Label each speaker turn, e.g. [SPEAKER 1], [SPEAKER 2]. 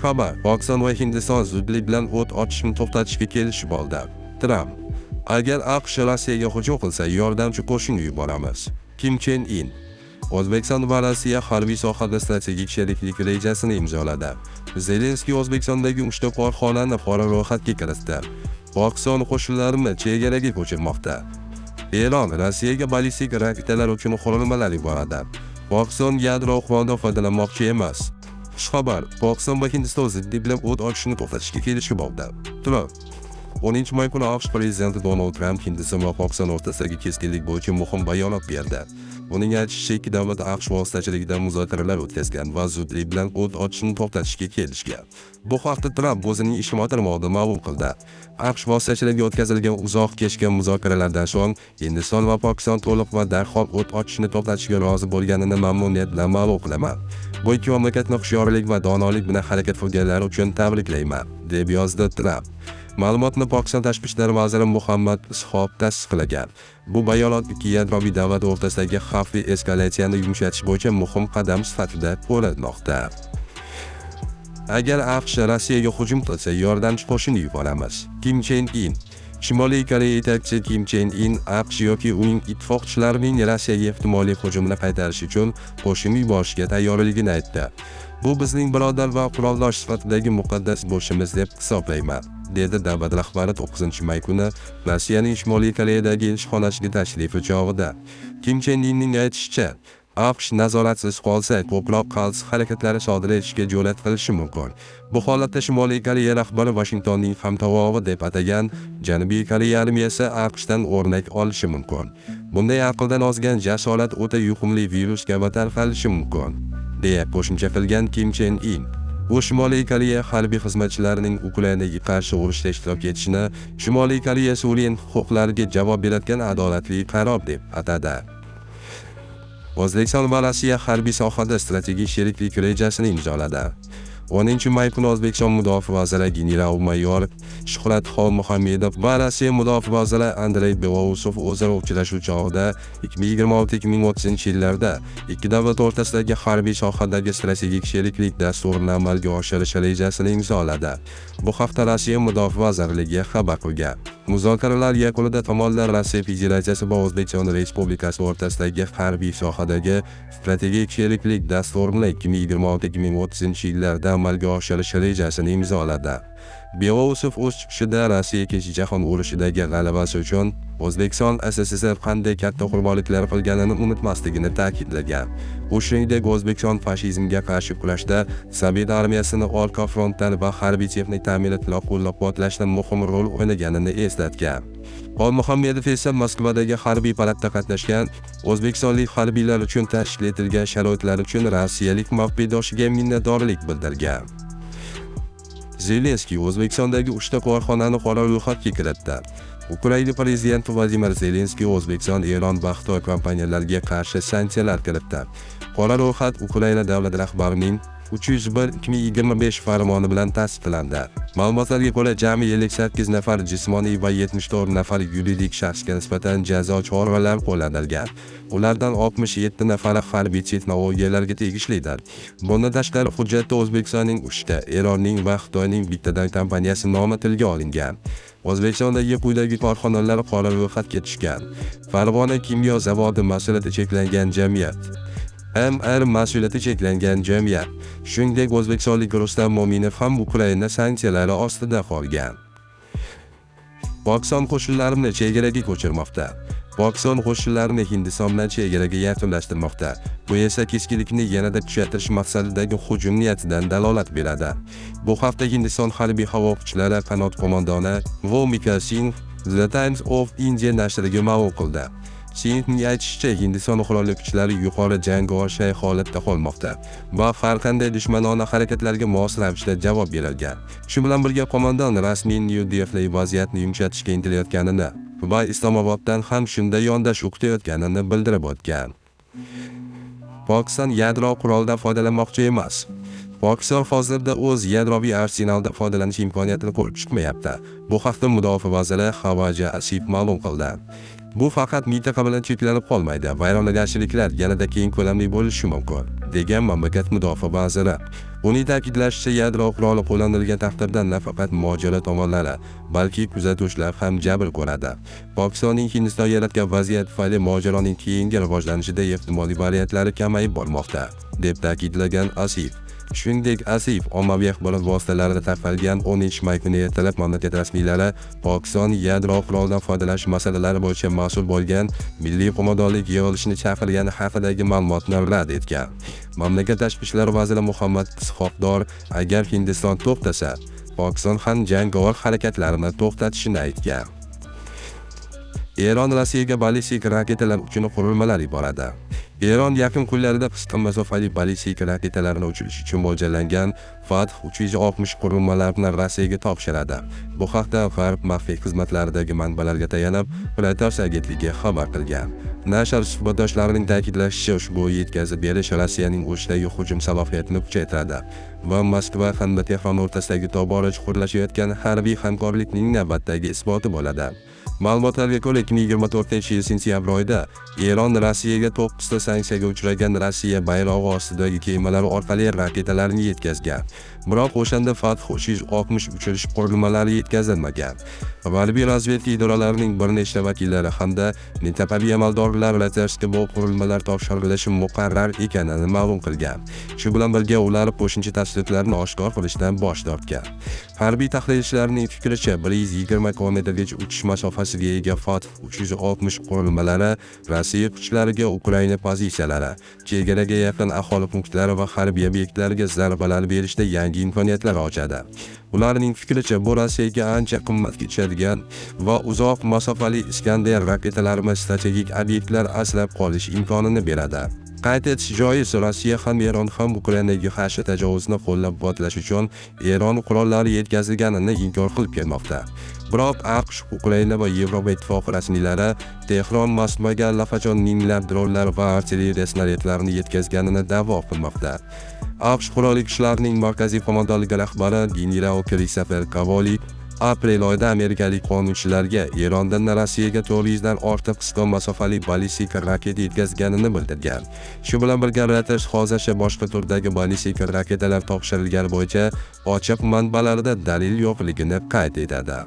[SPEAKER 1] Xushxabar: Pokiston va Hindiston zudlik bilan o't otishni to'xtatishga kelishib oldi. Tramp: Agar AQSh Rossiyaga hujum qilsa, yordamchi qo'shin yuboramiz. Kim Chen In. O'zbekiston va Rossiya harbiy sohada strategik sheriklik rejasini imzoladi. Zelenskiy O'zbekistondagi 3 ta korxonani qora ro'yxatga kiritdi. Pokiston qo'shinlarini chegaraga ko'chirmoqda. Eron Rossiyaga ballistik raketalar uchun qurilmalar yuboradi. Pokiston yadro qurolidan foydalanmoqchi emas. Xushxabar: Pokiston va Hindiston zudlik bilan o't ochishni to'xtatishga kelishib oldi. Tramp. 10 may kuni AQSh prezidenti Donald Tramp Hindiston va Pokiston o'rtasidagi keskinlik bo'yicha muhim bayonot berdi. Uning aytishicha, ikki davlat AQSh vositachiligida muzokaralar o'tkazgan va zudlik bilan o't otishni to'xtatishga kelishgan. Bu haqda Tramp o'zining ijtimoiy tarmog'ida ma'lum qildi. AQSh vositachiligida o'tkazilgan uzoq kechgan muzokaralardan so'ng Hindiston va Pokiston to'liq va darhol o't otishni to'xtatishga rozi bo'lganini mamnuniyat bilan ma'lum qilaman. Bu ikki mamlakatni hushyorlik va donolik bilan harakat qilganlari uchun tabriklayman, deb yozdi Tramp. Ma'lumotni Pokiston tashqi ishlar vaziri Muhammad Ishoq tasdiqlagan. Bu bayonot ikki yadroviy davlat o'rtasidagi xavfli eskalatsiyani yumshatish bo'yicha muhim qadam sifatida ko'rilmoqda. Agar AQSh Rossiyaga hujum qilsa, yordamchi qo'shin yuboramiz. Kim Chen In. Shimoliy Koreya yetakchisi Kim Chen In AQSh yoki uning ittifoqchilarining Rossiyaga ehtimoliy hujumini qaytarish uchun qo'shin yuborishga tayyorligini aytdi. "Bu bizning birodar va quroldosh sifatidagi muqaddas burchimiz deb hisoblayman", dedi davlat rahbari 9 may kuni Rossiyaning Shimoliy Koreyadagi elchixonasiga tashrifi chog'ida. Kim Chen Inning aytishicha, AQSh nazoratsiz qolsa, ko'proq qaltis harakatlari sodir etishga jur'at qilishi mumkin. Bu holatda Shimoliy Koreya rahbari Vashingtonning hamtovog'i deb atagan Janubiy Koreya armiyasi AQShdan o'rnak olishi mumkin. "Bunday aqldan ozgan jasorat o'ta yuqumli virus kabi tarqalishi mumkin", deya qo'shimcha qilgan Kim Chen In. U Shimoliy Koreya harbiy xizmatchilarining Ukrainaga qarshi urushda ishtirok etishini Shimoliy Koreya suveren huquqlariga javob beradigan adolatli qaror deb atadi. O'zbekiston va Rossiya harbiy sohada strategik sheriklik rejasini imzoladi. 10 may kuni O'zbekiston mudofaa vaziri general-mayor Shuhrat Xolmuhammedov va Rossiya mudofaa vaziri Andrey Belousov o'zaro uchrashuv chog'ida 2026-2030 yillarda ikki davlat o'rtasidagi harbiy sohadagi strategik sheriklik dasturini amalga oshirish rejasini imzoladi. Bu haqda Rossiya mudofaa vazirligi xabar qilgan. Muzokaralar yakunida tomonlar Rossiya Federatsiyasi va O'zbekiston Respublikasi o'rtasidagi harbiy sohadagi strategik sheriklik dasturini 2026-2030 yillarda amalga oshirish rejasini imzoladi. Belousov o'z chiqishida Rossiya Ikkinchi jahon urushidagi g'alabasi uchun O'zbekiston SSSR qanday katta qurbonliklar qilganini unutmasligini ta'kidlagan. U shuningdek O'zbekiston fashizmga qarshi kurashda Sovet armiyasini orqa frontdan va harbiy texnik ta'minot bilan qo'llab-quvvatlashda muhim rol o'ynaganini eslatgan. Xolmuhammedov esa Moskvadagi harbiy paradda qatnashgan o'zbekistonlik harbiylar uchun tashkil etilgan sharoitlar uchun rossiyalik mavqedoshiga minnatdorlik bildirgan. Zelenskiy O'zbekistondagi uchta korxonani qora ro'yxatga kiritdi. Ukraina prezidenti Vladimir Zelenskiy O'zbekiston, Eron va Xitoy kompaniyalariga qarshi sanksiyalar kiritdi. Qora ro'yxat Ukraina davlat rahbarining 301/2025 farmoni bilan tasdiqlandi. Ma'lumotlarga ko'ra, jami 58 nafar jismoniy va 74 nafar yuridik shaxsga nisbatan jazo choralari qo'llanilgan. Ulardan 67 nafari harbiy texnologiyalarga tegishlidir. Bundan tashqari, hujjatda O'zbekistonning 3 ta, Eronning va Xitoyning bittadan kompaniyasi nomi tilga olingan. O'zbekistondagi quyidagi korxonalar qora ro'yxatga tushgan: Farg'ona kimyo zavodi mas'uliyati cheklangan jamiyat, MR mas'uliyati cheklangan jamiyat. Shuningdek, o'zbekistonlik Rustam Mo'minov ham Ukraina sanksiyalari ostida qolgan. Pokiston qo'shinlarini chegaraga ko'chirmoqda. Pokiston qo'shinlarini Hindiston bilan chegaraga yaqinlashtirmoqda. Bu esa keskinlikni yanada kuchaytirish maqsadidagi hujum niyatidan dalolat beradi. Bu haqda Hindiston harbiy havo kuchlari qanot qo'mondoni Vomika Singh The Times of India nashriga ma'lum qildi. Singhning aytishicha, Hindiston qurolli kuchlari yuqori jangovar shay holatda qolmoqda va har qanday dushmanona harakatlarga mos ravishda javob berilgan. Shu bilan birga, qo'mondon rasmiy Nyu Dehli vaziyatni yumshatishga intilayotganini va Islomoboddan ham shunday yondashuv kutayotganini bildirib o'tgan. Pokiston yadro qurolidan foydalanmoqchi emas. Pokiston hozirda o'z yadroviy arsenalida foydalanish imkoniyatini ko'rib chiqmayapti. Bu haqda mudofaa vaziri Xavaja Asif ma'lum qildi. Bu faqat mintaqa bilan cheklanib qolmaydi, vayronagarchiliklar yanada keng ko'lamli bo'lishi mumkin, degan mamlakat mudofaa vaziri. Uning ta'kidlashicha, yadro quroli qo'llanilgan taqdirda nafaqat mojaro tomonlari, balki kuzatuvchilar ham jabr ko'radi. Pokistonning Hindiston yaratgan vaziyat tufayli mojaroning keyingi rivojlanishida ehtimoliy variantlari kamayib bormoqda, deb ta'kidlagan Asif. Shuningdek, Asif ommaviy axborot vositalarida tarqalgan 10 may kuni ertalab mamlakat rasmiylari Pokiston yadro qurolidan foydalanish masalalari bo'yicha mas'ul bo'lgan milliy qo'mondonlik yig'ilishini chaqirgani haqidagi ma'lumotni rad etgan. Mamlakat tashqi ishlar vaziri Muhammad Ishoq Dor agar Hindiston to'xtasa, Pokiston ham jangovar harakatlarini to'xtatishini aytgan. Eron Rossiyaga ballistik raketalar uchun qurilmalar yuboradi. Eron yaqin kunlarda qisqa masofali ballistik raketalarni uchirish uchun mo'ljallangan Fath 360 qurilmalarini Rossiyaga topshiradi. Bu haqda G'arb maxfiy xizmatlaridagi manbalarga tayanib, Reuters agentligi xabar qilgan. Nashr suhbatdoshlarining ta'kidlashicha, ushbu yetkazib berish Rossiyaning urushdagi hujum salohiyatini kuchaytiradi va Moskva hamda Tehron o'rtasidagi tobora chuqurlashayotgan harbiy hamkorlikning navbatdagi isboti bo'ladi. Ma'lumotlarga ko'ra, 2024 yil sentyabr oyida Eron Rossiyaga to'qqizta sanksiyaga uchragan Rossiya bayrog'i ostidagi kemalar orqali raketalarni yetkazgan. Biroq o'shanda Fath 360 uchirish qurilmalari yetkazilmagan. G'arbiy razvedka idoralarining bir nechta vakillari hamda mintaqaviy amaldorlar Reutersga bu qurilmalar topshirilishi muqarrar ekanini ma'lum qilgan. Shu bilan birga ular qo'shimcha tafsilotlarni oshkor qilishdan bosh tortgan. Harbiy tahlilchilarning fikricha, 120 kilometrgacha uchish masofasiga ega Fath 360 qurilmalari Rossiya kuchlariga Ukraina pozitsiyalari, chegaraga yaqin aholi punktlari va harbiy obyektlarga zarbalar berishda yangi imkoniyatlar ochadi. Ularning fikricha, bu Rossiyaga ancha qimmatga tushadigan va uzoq masofali Iskander raketalarini strategik obyektlar asrab qolish imkonini beradi. Qayd etish joiz, Rossiya ham, Eron ham Ukrainaga qarshi tajovuzni qo'llab-quvvatlash uchun Eron qurollari yetkazilganini inkor qilib kelmoqda. Biroq AQSh, Ukraina va Yevropa Ittifoqi rasmiylari Tehron Moskvaga allaqachon minglab dronlar va artilleriya snaryadlarini yetkazganini da'vo qilmoqda. AQSh Qurolli kuchlarining markaziy qo'mondonligi rahbari general Kristofer Kavoli aprel oyida amerikalik qonunchilarga Erondan Rossiyaga 400 dan ortiq qisqa masofali ballistik raketa yetkazganini bildirgan. Shu bilan birga Reuters hozircha boshqa turdagi ballistik raketalar topshirilgani bo'yicha ochiq manbalarda dalil yo'qligini qayd etadi.